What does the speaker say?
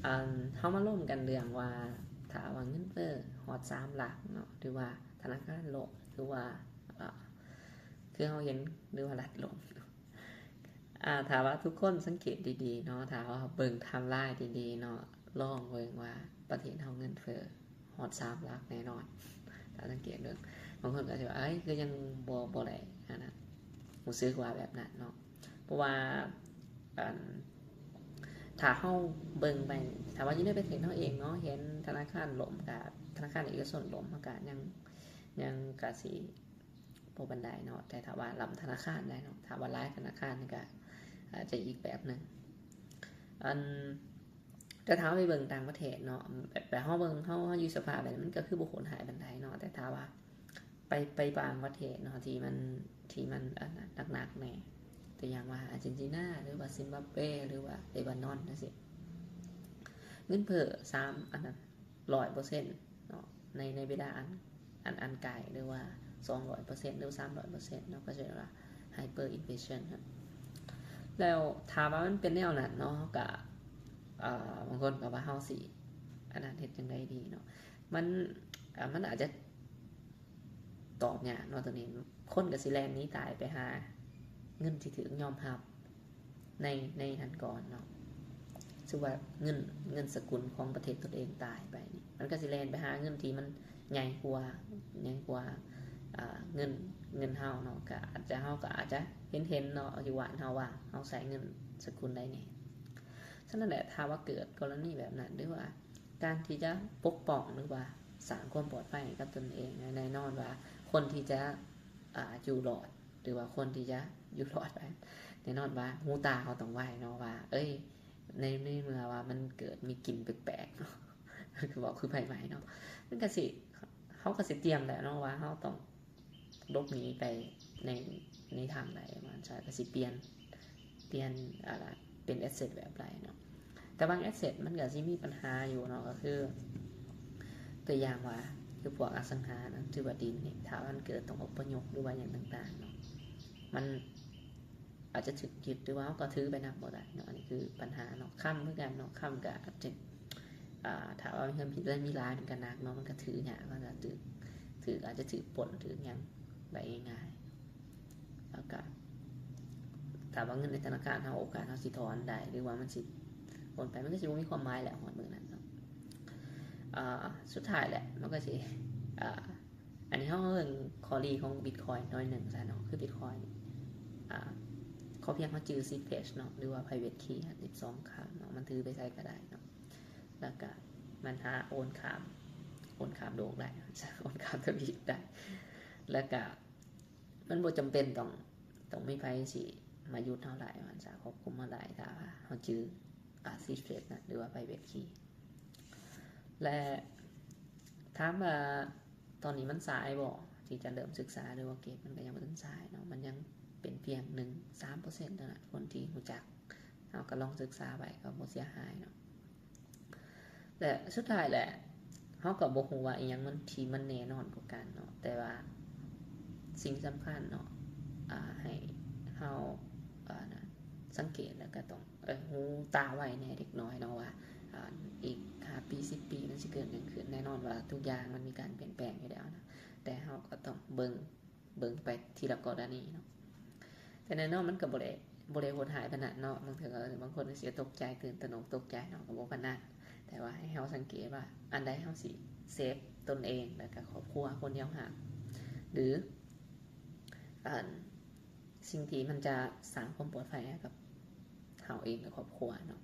ອັນ ເຮົາມາລົມກັນເລື່ອງວ່າ ຖ້າວ່າເງິນເຟີ້ຮອດສາມຫຼັກເນາະ ຫຼືວ່າທະນາຄານລົ້ມ ຫຼືວ່າ ເອີ ຄືເຮົາເຫັນ ຫຼືວ່າລັດລົ້ມ. ອາ ຖ້າວ່າທຸກຄົນສັງເກດດີໆເນາະ ຖ້າວ່າເບິ່ງໄທມ໌ລາຍດີໆເນາະ ລອງເບິ່ງວ່າປະເທດເຮົາເງິນເຟີ້ຮອດສາມຫຼັກແນ່ນອນ. ຖ້າສັງເກດເບິ່ງ ບາງຄົນກໍຊິວ່າ ເອີຍ ຄືຍັງບໍ່ ບໍ່ໄດ້ອັນນັ້ນ ຮູ້ສຶກວ່າແບບນັ້ນເນາະ. ເພາະວ່າ ອັນ ຖ້າເຮົາເບິ່ງໄປ ຖ້າວ່າຢູ່ໃນປະເທດເຮົາເອງເນາະ ເຫັນທະນາຄານລົ້ມ ກະ ທະນາຄານເອກະຊົນລົ້ມ ເຮົາກະຍັງ ຍັງກະຊິບໍ່ປານໃດເນາະ. ແຕ່ຖ້າວ່າລຳທະນາຄານໄດ້ເນາະ ຖ້າວ່າຫຼາຍທະນາຄານນີ້ກະອາດຈະອີກແບບໜຶ່ງ. ອັນ ແຕ່ຖ້າເຮົາໄປເບິ່ງຕ່າງປະເທດເນາະ ແບບ ແບບເຮົາເບິ່ງ ເຮົາ ເຮົາຢູ່ສະພາບແບບນີ້ ມັນກໍຄືບໍ່ໂຫດຮ້າຍປານໃດເນາະ. ແຕ່ຖ້າວ່າໄປ ໄປບາງປະເທດເນາະ ທີ່ມັນ ທີ່ມັນ ອັນ ໜັກໆແດ່ ຕົວຢ່າງວ່າອາເຈນຕິນາ ຫຼືວ່າຊິມບາບເວ ຫຼືວ່າເລບານອນຈັ່ງຊີ້ ເງິນເຟີ້ສາມ ອັນນັ້ນ ຮ້ອຍເປີເຊັນເນາະ ໃນ ໃນເວລາອັນ ອັນ ອັນໃກ້ ຫຼືວ່າສອງຮ້ອຍເປີເຊັນ ຫຼືສາມຮ້ອຍເປີເຊັນເນາະ ກໍຈະເອີ້ນວ່າ hyperinflation ເນາະ. ແລ້ວຖ້າວ່າມັນເປັນແນວນັ້ນເນາະ ເຮົາກະ ເອີ ບາງຄົນກໍວ່າເຮົາຊິ ອັນນັ້ນ ເຮັດຈັ່ງໃດດີເນາະ ມັນ ເອີ ມັນອາດຈະຕອບຍາກເນາະ ໂຕນີ້ ຄົນກໍຊິແລ່ນໜີຕາຍໄປຫາເງິນທີ່ຖືກຍອມຮັບ ໃນ ໃນນັ້ນກ່ອນເນາະ. ຄືວ່າເງິນ ເງິນສະກຸນຂອງປະເທດຕົນເອງຕາຍໄປນີ້ ມັນກໍຊິແລ່ນໄປຫາເງິນທີ່ມັນໃຫຍ່ກວ່າ ໃຫຍ່ກວ່າ ອ່າ ເງິນ ເງິນເຮົາເນາະ. ກໍອາດຈະ ເຮົາກໍອາດຈະເຫັນໆເນາະ ຢູ່ບ້ານເຮົາວ່າເຮົາໃຊ້ເງິນສະກຸນໃດແດ່. ສະນັ້ນແຫຼະ ຖ້າວ່າເກີດກໍລະນີແບບນັ້ນ ຫຼືວ່າການທີ່ຈະປົກປ້ອງ ຫຼືວ່າສ້າງຄວາມປອດໄພໃຫ້ກັບຕົນເອງ ແນ່ນອນວ່າຄົນທີ່ຈະ ອ່າ ຢູ່ລອດ ຫຼືວ່າຄົນທີ່ຈະຢູ່ລອດໄປ ແນ່ນອນວ່າຫູຕາເຮົາຕ້ອງໄວເນາະ ວ່າ ເອີຍ ໃນ ໃນເມື່ອວ່າມັນເກີດມີກິ່ນແປກໆເນາະ ຄືເວົ້າຄືໄຟໄໝ້ເນາະ ມັນກະຊິ ເຮົາກະຊິຕຽມແລ້ວເນາະ ວ່າເຮົາຕ້ອງຫຼົບໜີໄປໃນ ໃນທາງໃດ ວ່າຊັ້ນຊະ ກະຊິປ່ຽນ ປ່ຽນ ອ່າ ເປັນ asset ແບບໃດເນາະ. ແຕ່ບາງ asset ມັນກະຊິມີບັນຫາຢູ່ເນາະ ກໍຄື ຕົວຢ່າງວ່າ ຄືພວກອະສັງຫານະ ຖືວ່າດິນນີ້ ຖ້າມັນເກີດຕ້ອງອົບພະຍົບ ຫຼືວ່າຫຍັງຕ່າງໆເນາະ ມັນອາດຈະຖືກຍຶດ ຫຼືວ່າເຮົາກໍຖືໄປນຳບໍ່ໄດ້ເນາະ. ອັນນີ້ຄືບັນຫາເນາະ. ຄຳຄືກັນເນາະ ຄຳກໍອາດຈະ ອ່າ ຖ້າວ່າເງິນມີຫຼາຍມັນກໍໜັກເນາະ ມັນກໍຖືຍາກ ມັນກໍຖື ຖື ອາດຈະຖືປົ້ນ ຖືຫຍັງໄດ້ງ່າຍໆ. ແລ້ວກະ ຖ້າວ່າເງິນໃນທະນາຄານເຮົາ ໂອກາດເຮົາຊິຖອນໄດ້ ຫຼືວ່າມັນຊິໂອນໄປ ມັນກໍຊິບໍ່ມີຄວາມໝາຍແລ້ວຮອດມື້ນັ້ນເນາະ. ອ່າ ສຸດທ້າຍແຫຼະ ມັນກໍຊິ ອ່າ ອັນນີ້ເຮົາເບິ່ງຂໍ້ດີຂອງ Bitcoin ໜ້ອຍໜຶ່ງຊະເນາະ ຄື Bitcoin ອ່າ ຂໍພຽງເຮົາຈື່ seed phrase ເນາະ ຫຼືວ່າ private key ສິບສອງຄັ້ງເນາະ ມັນຖືໄປໃສກໍໄດ້ເນາະ. ແລ້ວກະມັນຫາໂອນຂ້າມ ໂອນຂ້າມໂລກໄດ້ ໂອນຂ້າມທະວີບໄດ້ ແລ້ວກະ ມັນບໍ່ຈຳເປັນຕ້ອງ ຕ້ອງມີໃຜຊິມາຢຸດເຮົາໄດ້ ວ່າຊັ້ນຊະ ຄວບຄຸມເຮົາໄດ້ ຖ້າວ່າເຮົາຈື່ seed phrase ນະ ຫຼືວ່າ private key. ແລະ ຖາມວ່າຕອນນີ້ມັນສາຍບໍ່ ທີ່ຈະເລີ່ມສຶກສາ ຫຼືວ່າເກັບ? ມັນກໍຍັງບໍ່ທັນສາຍເນາະ ມັນຍັງເປັນພຽງໜຶ່ງ ສາມເປີເຊັນເທົ່ານັ້ນ ຄົນທີ່ຮູ້ຈັກ ເຮົາກໍລອງສຶກສາໄວ້ກໍບໍ່ເສຍຫາຍເນາະ. ແລະ ສຸດທ້າຍແຫຼະ ເຮົາກໍບໍ່ຮູ້ວ່າອີ່ຫຍັງມັນ ທີ່ມັນແນ່ນອນກວ່າກັນເນາະ ແຕ່ວ່າສິ່ງສຳຄັນເນາະ ອ່າ ໃຫ້ເຮົາ ອ່າ ນະ ສັງເກດ ແລ້ວກໍຕ້ອງ ເອີ ຫູຕາໄວແດ່ເດັກນ້ອຍເນາະ ວ່າ ອ່າ ອີກຫ້າປີ ສິບປີ ມັນຊິເກີດຫຍັງຂຶ້ນ. ແນ່ນອນວ່າທຸກຢ່າງມັນມີການປ່ຽນແປງຢູ່ແລ້ວນະ ແຕ່ເຮົາກໍຕ້ອງເບິ່ງ ເບິ່ງໄປທີລະກໍລະນີເນາະ. ແຕ່ແນ່ນອນມັນກໍບໍ່ໄດ້ ບໍ່ໄດ້ໂຫດຮ້າຍປານນັ້ນເນາະ ບາງເທື່ອກໍ ບາງຄົນກໍຊິຕົກໃຈ ຕື່ນຕະໜົກຕົກໃຈເນາະ ກໍບໍ່ປານນັ້ນ. ແຕ່ວ່າໃຫ້ເຮົາສັງເກດວ່າ ອັນໃດເຮົາຊິເຊບຕົນເອງ ແລ້ວກໍຄອບຄົວຄົນທີ່ເຮົາຮັກ ຫຼື ອັນ ສິ່ງທີ່ມັນຈະສ້າງຄວາມປອດໄພໃຫ້ກັບເຮົາເອງ ແລະ ຄອບຄົວເນາະ.